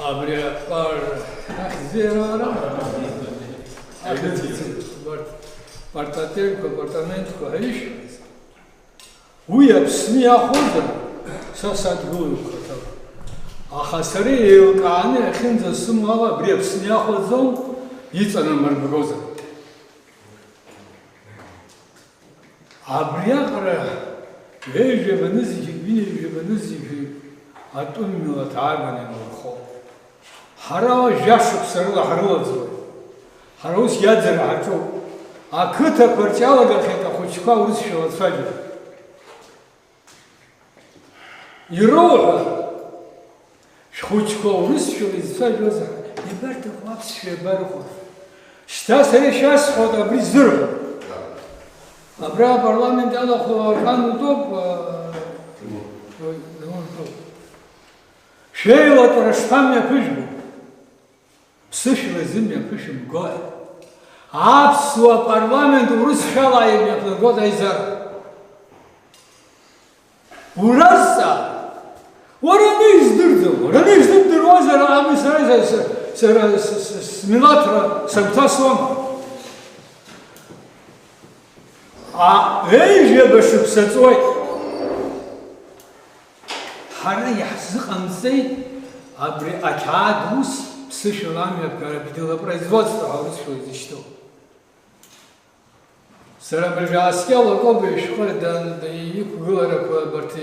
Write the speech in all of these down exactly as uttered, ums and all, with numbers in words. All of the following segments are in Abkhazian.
Абри апар-, ахьӡеирара, абарҭ апартаментқәа, апартаментқәа ҳәа ишәҳәаз, уи Аԥсны иахәозар, са садгылоит хаҭала. Аха сара еилкааны иахьынӡасымоу ала, абри Аԥсны иахәаӡом, иҵанамырбгозар. Абриаҟара ҩажәа банызқьҩык, ҩажәа банызқьҩык атәым милаҭ ааганы инархоуп. Ҳара уа жәашықәса рыла ҳрылаӡуеит. Ҳара ус иаӡара ҳаҿуп. Ақыҭақәа рҿы иалагахьеит ахәыҷқәа урысшәала ацәажәара. Ироуҳәа, шәхәыҷқәа урысшәала изцәажәозар, иабарҭаху аԥсшәа иабарыхәо? Шьҭа сара ишәасҳәоит абри зырҳәо. Абра апарламент иалахәу арган утәоуп, а, Тимур. Ой, Тимур утәоуп. Шәеилатәара шԥамҩаԥыжәго? Ԥсышәала изымҩаԥышәымгои? Аԥсуа парламент урысшәала имҩаԥнагоит аизара. Уразҵаа. Уара ани издырӡом, уара ани издырдыруазар, ами сара, сара, сара, с-, с-, смилаҭра сагәҭасуама? А, ҩажәаба шықәса ҵуеит. Ҳара иаҳзыҟамҵеит абри ақьаад ус ԥсышәала амҩаԥгара, делопроизводство ҳәа урысшәала изышьҭоу. Сара абыржәы Аскьал Лакоба ишәҟәы дан-, иқәгыларақәа абарҭ,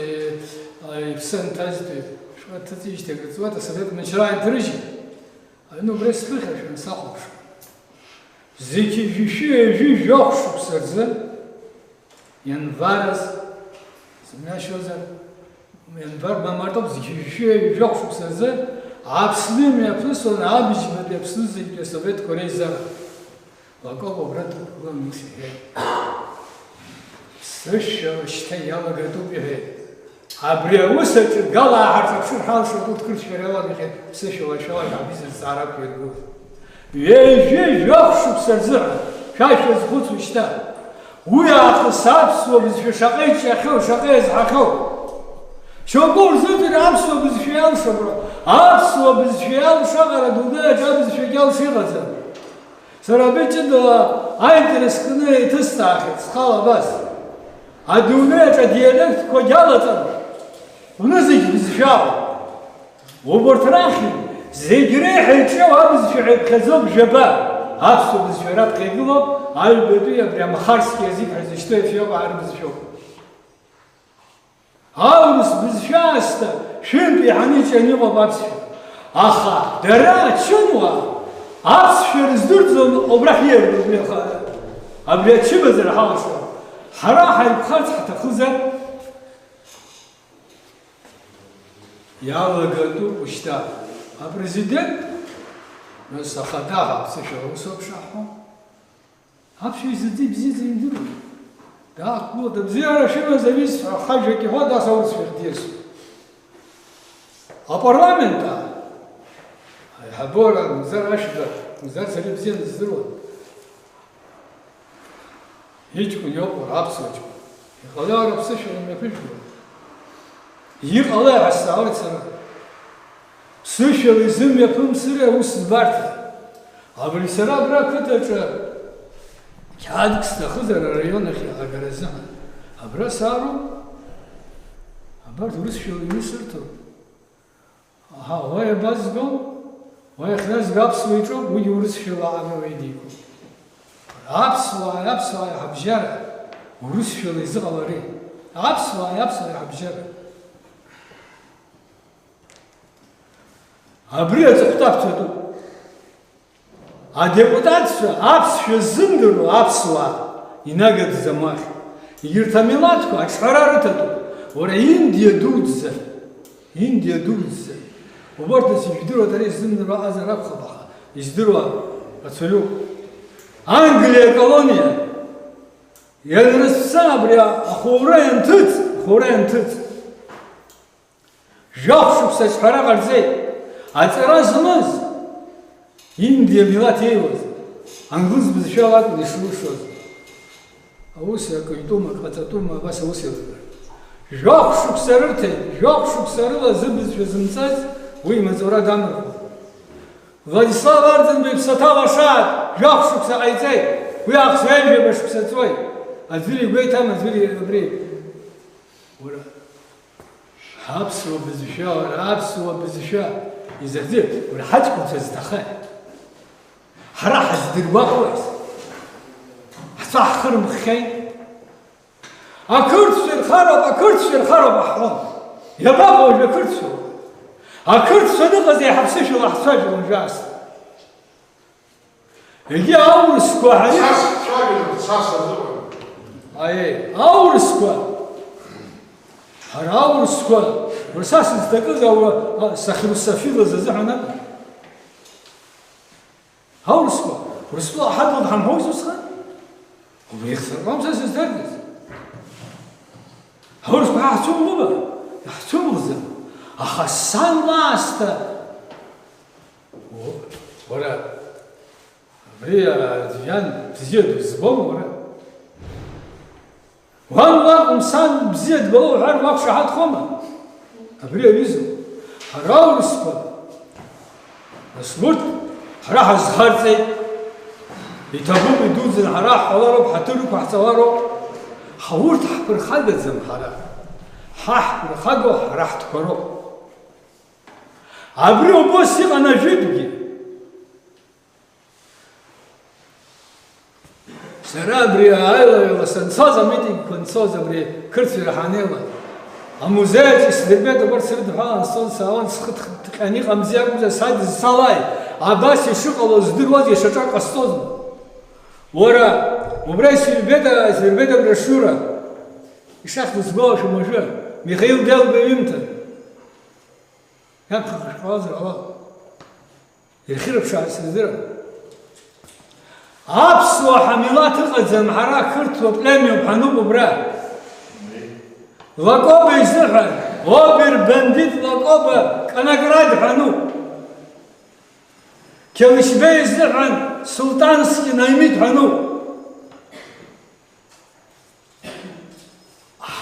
а, иԥсы анҭазтәи шәҟәы ҭыҵижьҭеи акыр ҵуеит, асовет мчра инҭрыжьит. Аҩны убра сԥыхьашәан сахәаԥшуан. Зқьи жәшәи ҩажәи жәохә шықәса рзы, ианвараз, сымҩашьозар, ианвар ба мартоуп, зқьи жәшәи ҩажәи жәохә шықәса рзы Аԥсны имҩаԥысуан абыжьбатәи Аԥсны зегьтәи асовет Кореизара. Лакоба убра дықәгылан ус иҳәеит. Ԥсышәала шьҭа иалагатәуп, иҳәеит. Абри аус аҿы гала ҳарҿаԥшыр ҳалшоит урҭ қырҭшәара иалагахьеит ԥсышәала шәала ҳабиза зҵаара ақәиргоз. Ҩажәи жәохә шықәса рзыҳәан шәа шәазхәыцуа шьҭа. Уи аахыс аԥсуа бызшәа шаҟа иҿиахьоу, шаҟа иазҳахьоу. Шьоукы урзыӡырҩ аԥсуа бызшәа иалшом, аԥсуа бызшәа иалшо аҟара адунеи аҿы абызшәагьы алшо иҟаӡам. Сара абри ҷыдала аинтерес кны еиҭысҵаахьеит схала абас. Адунеи аҿы адиалектқәагь алаҵан, уны зегь бызшәала. Убарҭ рахьынтә зегь реиҳа иҿиауа абызшәа ҳәа иԥхьаӡоуп жәаба, аԥсуа бызшәа раԥхьа игылоуп, аҩбатәи абри амахарский язык ҳәа изышьҭоу ефиопаа рбызшәоуп. Аурыс бызшәа аасҭа шәынтә еиҳаны иҿианы иҟоуп аԥсшәа. Аха дара ачынуаа аԥсшәа рыздырӡом, убрахь ииаргоит уи аха-, абри ачымазара ҳалшо. Ҳара ҳаиқәхарц ҳҭахызар, иалагатәуп шьҭа апрезидент, нас ахада ҳаԥсышәала усоуп шаҳҳәо. Аԥсшәа изыӡ-, ибзиаӡаны идыруан. Даақәгылоит, абзиара шимаз аҩызцәа, хажәак иҳәоит, ас аурысшәахь диасуеит. Апарламент, а, аиҳабыра, Мзар Ашәба, Мзар сара ибзианы издыруан. Иҷкәын иоуп уара, аԥсуа ҷкәын. Иҟалеи уара аԥсышәала имҩаԥыжәго? Иҟалеи ҳәа сҵаауеит сара. Ԥсышәала изымҩаԥымсыри аус збарҭа? Абри сара абра ақыҭаҿы қьаадк сҭахызар араион ахь иалагара азыҳәан, абра саароуп. Абарҭ урысшәала иусырҭоуп. Аҳа, уа иабазго? Уа иахьназго аԥсуа иҿоуп, уигьы урысшәала аҟара уеидикылоит. Аԥсуааи аԥсуааи ҳабжьара урысшәала изыҟаларыи? Аԥсуааи аԥсуааи ҳабжьара. Абри аҵыхәтәа аԥҭатәуп. Адепутатцәа аԥсшәа ззымдыруа аԥсуаа инагаӡӡам уахь. Егьырҭ амилаҭқәа аҿҳәара рыҭатәуп. Уара Индиа дуӡӡа, Индиа дуӡӡа. Убарҭ нас ижәдыруа дара иззымдыруа аҟазар акәхап, аха издыруа рацәаҩуп. Англиа аколониа ианрыцәца абри ахәура ианҭыҵ, ахәура ианҭыҵ. Жәохә шықәса аҿҳәара ҟарҵеит. Аҵара змаз, Индиа милаҭ еиуаз, англыз бызшәала акәын ишрылшоз. Аус акы итәума, акы ҟаҵатәума, абас аус еилыргар. Жәохә шықәса рырҭеит, жәохә шықәса рыла зыбызшәа зымҵаз уи имаҵура дамырхәо. Владислав Арӡынба иԥсаҭа лашааит, жәаф шықәса ҟаиҵеит, уи аахыс ҩажәаба шықәса ҵуеит. Аӡәыр игәеиҭам, аӡәыр абри. Уара, аԥсуа бызшәа, уара, аԥсуа бызшәа, изахьӡи, уара, ҳаҷкәынцәа зҭахеи? Ҳара ҳаздыруа ҟалаз? Ҳцәа ҳхырмыххьеит. Ақырҭцәа ирхароуп, ақырҭцәа ирхароуп ҳҳәон. Иабаҟоу уажәы ақырҭцәа? Ақырҭцәа дыҟазеи ҳаԥсышәала ҳцәажәон уажәы аасҭа? Егьи аурысқәа ҳаи-, Цас ҳцәажәон, цас азыҳәан. Аиеи, аурысқәа. Ҳара аурысқәа, уара са сызҭакыз аура, а, сахьрусофилыз азыҳәан акәын. Аурысқәа, Урыстәыла ҳадгьыл дҳамҳәои усҟан? Убри ихсырҟьом са сыздырӡыз. Аурысқәа ҳа ҳцәымӷума? Иаҳцәымӷӡам. Аха сан лаасҭа. О, уара, абри, а, Џьан бзиа дызбом, уара. Уан лакәым, сан бзиа дбало уҳәар, уақәшаҳаҭхома? Абри аҩыза, ҳара аурысқәа, нас урҭ ҳара ҳазхарҵеит, иҭабуп, идуӡӡан, ҳара ҳҳәалароуп, ҳаҭыр ықәаҳҵалароуп, ҳа урҭ ҳԥырхагаӡам ҳара, ҳа ҳԥырхагоу ҳара ҳтәқәа роуп. Абри убас иҟан ажәытәгьы. Сара абри аилаҩала санцоз, амитингқәа нцоз, абри қырҭцәа ҳанеилаз, амузеи аҿы исдырбеит, абарҭ срыдҳәалан сцон, саауан, схы ҭҟьаны иҟамзи акәымзар, садызцалааит, абас ишыҟало здыруаз, иашьаҿак ҟасҵозма? Уара, убра исырбеит, исырбеит аброшиура, ишахьӡу сгәалашәом уажәы, Михаил Делба иҩымҭа. Иаԥхьаҟа шәҟалазар ҟалап. Ирхьырԥшаар сыздырам. Аԥсуа ҳамилаҭ ыҟаӡам, ҳара ақырҭуа племиоуп ҳануп убра. Лакоба изыҳәан, обер-бандит Лакоба Конокрад ҳәа ануп. Қьалышьбеи изыҳәан Султански Наимит ҳәа ануп.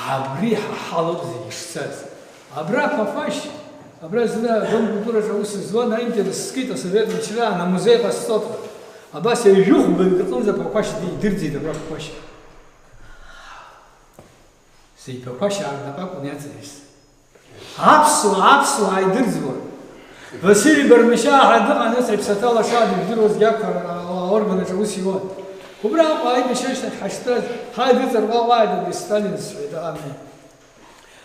Абри ҳа ҳалоуп зегьы шцаз. Абра Ԥақәашь, абра зны адом культураҿы аус зуан, аинтерес скит асовет мчраан, амузеи ҟасҵоит ҳәа. Абас ҩажәи хәба рҟынӡа Ԥақәашь идырӡит абра Ԥақәашь. Зегь Ԥақәашь аарнапы акәын иаҵаиз. Аԥсуаа, аԥсуаа идырӡуан. Васили Бармашьаа ҳәа дыҟан, ус иԥсаҭа лаша дыжәдыруазгьы акәхар, аорган аҿы аус иуан. Убра Аҟәа аибашьра ашьҭахь ҳаштәаз, ҳаидыҵаркәакәааит, абри Сталин сҳәеит, ами.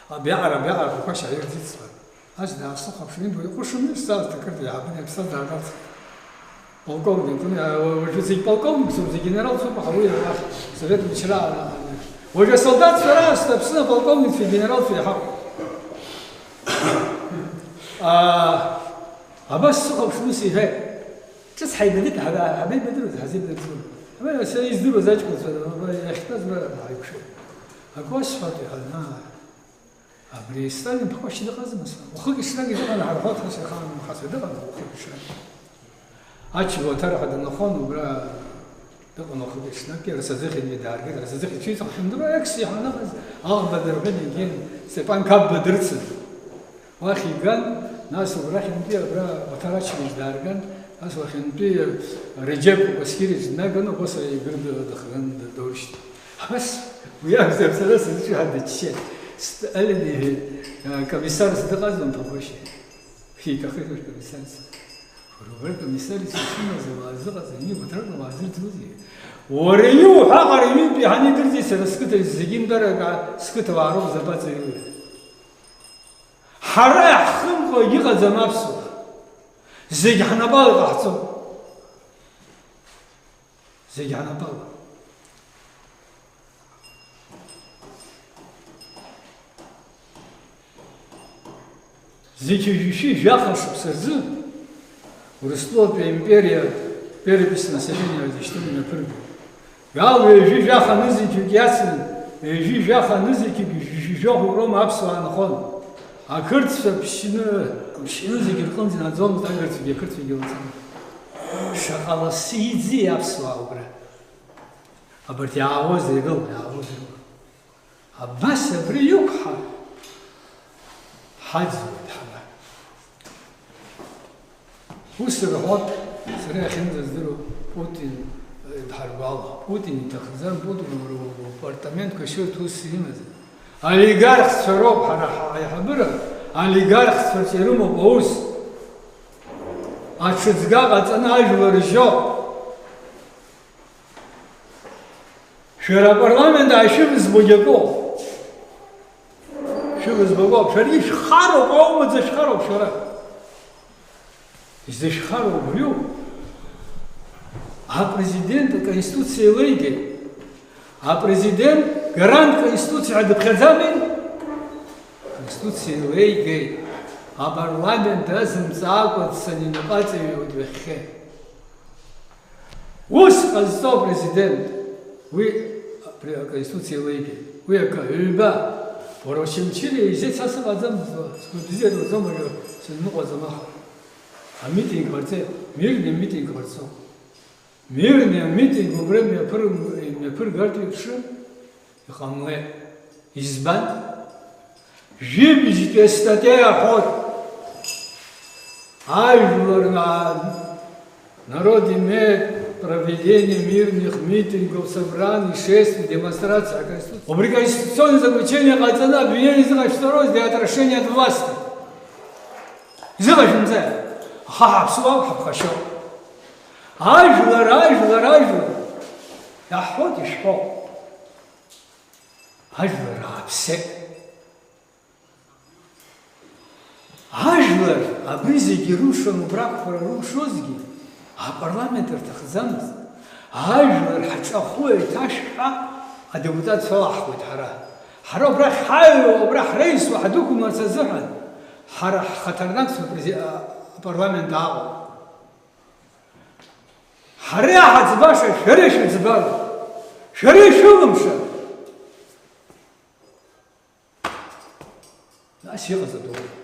Абиаҟара, абиаҟара Ԥақәашь аирӡит сҳәан. Ас даасыхәаԥшын, иҟәышын, сҵаарҭа кырӡа иаабан, иаԥсҭазаара дарҭеит. Полковник, уи, а, уажәы зегь полковникцәоуп, зегь генералцәоуп, аха уи уахь совет мчра ара-, ара. Уажәы асолдаҭцәа раасҭа Аԥсны аполковникцәеи генералцәеи иаҳауп. А, абас сыхәаԥшны сиҳәеит. Ҿыц ҳаибадырт, ҳара, ҳабеибадыруаз, ҳазеибадырӡом. Ҳара, сара издыруаз аҷкәынцәа, иахьтәаз ра-, ҳаиқәшәеит. Акы уасҳәоит, иҳәан, аа. Абри Сталин Ԥақәашь дыҟазма, сҳәан. Уахыки-ҽнаки дыҟан, ҳара ҳоҭра сырхаан, Мхацәа дыҟан, уахыки-ҽнаки. Ачба аҭара ҳәа данахон, убра дыҟан уахыки-ҽнаки, Арсаӡыхьангьы дааргеит, Арсаӡыхьа ицәиҵәахьан, дара, екс иҳанаҟаз, аӷба дырҳәын, егьин, Степан Қапба дырцын. Уахь иган, нас убрахьынтәи абра Уаҭар Ачмаш даарган, нас уахьынтәи Реџьеп Кәасқьирич днаганы, убас Гырда дахган доурышьҭит. Абас, уи акәзар, сара сызҿу ҳәа дыччеит. Сталин иҳәеит, комиссарс дыҟазма Ԥақәашь? Шәиҭахызар комиссарс? Уара, уара комиссарс ишымаз ауаа зыҟаз, ани Уаҭрак ауаа зырӡуазеи? Уара иуҳәа аҟара ҩынтә иҳаны идырӡит сара сқыҭа зегьы нтәарак, сқыҭауаа роуп забаҵаҩуи? Ҳара иаҳхымкәа иҟаӡам аԥсуаа. Зегь ҳнапала иҟаҳҵоит. Зегь ҳнапала. Зқьи жәшәи жәаха шықәса рзы Урыстәылатәи аимпериа перепись населения зышьҭоу имҩаԥыргеит. Иалоу ҩажәи жәаха нызқьҩык иацын, ҩажәи жәаха нызқьҩык жәшәи жәохә роума аԥсуаа нхон. Ақырҭцәа ԥшьны, ԥшьны зегьы рҟынӡа инаӡомызт, агырцәагьы ақырҭцәагьы лаҵан. Шаҟа лассы иӡи аԥсуаа убра? Абарҭ иаауаз иргыл, иаауаз иргыл. Абас абри иқәҳа ҳаӡуеит ҳара. Ус рҳәоит, сара иахьынӡаздыруа, Путин, э, дҳаргәаала. Путин иҭахӡам, Путин уара упартаментқәа шьырҭ ус имаӡам. Олигархцәа роуп ҳара ҳаиҳабыра, олигархцәа рҿы ирымоуп аус. Аҽыӡга ҟаҵаны ажәлар ржьо. Шәара апарламент аашәывызбогьы акоуп. Шәывызбогоуп. Шәара ишәхароуп, аума дзышәхароуп шәара. Изышәхароу убриоуп. Апрезидент аконституциа еилеигеит. Апрезидент гарант конституциа ҳәа дыԥхьаӡами? Конституциа еилеигеит. Апарламент дазымҵаакәа дцаны инапаҵаҩуеит ҩахьхьи. Ус ҟазҵо апрезидент, уи апре-, аконституциа еилеигеит. Уи акы, ҩба, уара Очамчыриа изеицас ыҟаӡамызт, сгәабзиара уаӡом, уажәы сызныҟәаӡом аха. Амитинг ҟарҵеит, мирный амитинг ҟарҵо. Мирный амитинг убра имҩаԥыр-, имҩаԥыргартә еиԥшым. Иҟамлеит. Избан? Жәибжьтәи астатиа иаҳәоит. Ажәлар на-, народ имеет проведение мирных митингов, собраний, шествий, демонстраций, а конституция. Убри конституционное заключение ҟаҵаны обвинение изыҟашәҵарыз для отвращения от власти. Изыҟашәымҵа? Аха ҳаԥсуа ҳаԥхашьоуп. Ажәлар, ажәлар, ажәлар. Иаҳҳәоит, ишәҳәо. Ажәлар ааԥсеит. Ажәлар абри зегьы рылшон, убра ақәԥара рылшозгьы, апарламент рҭахӡамызт. Ажәлар ҳҿахәы еиҭашәҳәа, адепутатцәа алаҳхуеит ҳара. Ҳара убрахь ҳаҩуа, убра ҳреисуа ҳдәықәымларц азыҳәан, ҳара ҳхаҭарнакцәа апрези-, а-, апарламент ааҟоуп. Ҳара иҳаӡбаша шәара ишәыӡбароуп, шәара ишәылымшароуп. Нас иҟаҵатәуп.